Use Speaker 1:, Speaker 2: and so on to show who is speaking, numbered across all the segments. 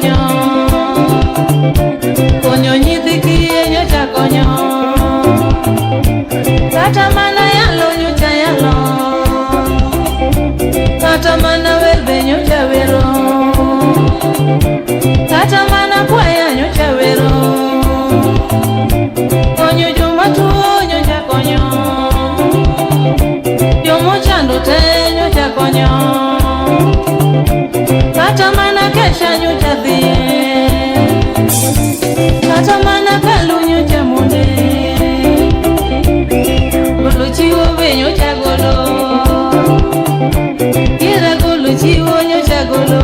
Speaker 1: konyo. Konyo nyithi kiye nyocha konyo. Kata mana yalo nyocha yalo. Kata mana wer be nyocha wero. Kata mana kwaya nyocha wero. Konyo joma tuo nyocha konyo. Jomochando te nyocha konyo. Kata mana kesha nyocha dhiye. Kata mana kalu nyocha monde. Golo chiwo be nyocha golo. Ira golo chiwo nyocha golo.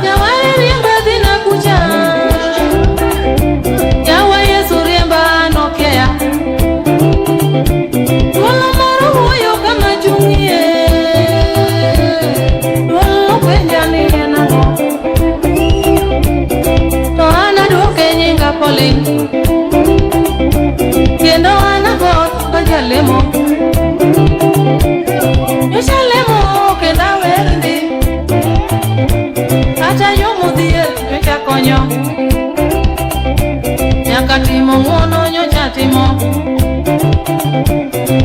Speaker 1: Nyawar riemba dhina kucha. Yawa Yesu riemba nokeya. Duol moro wuoyo kama chung'ie. Duol penja ni en ang'o. To an aduoke nyinga Pauline. Kendo an agot kajalemo. Nyocha lemo kendo awer ndi. Kata jomodhier nyocha konyo. Nyaka timo ng'uono nyocha timo.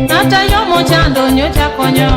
Speaker 1: Kata jomochando nyocha konyo.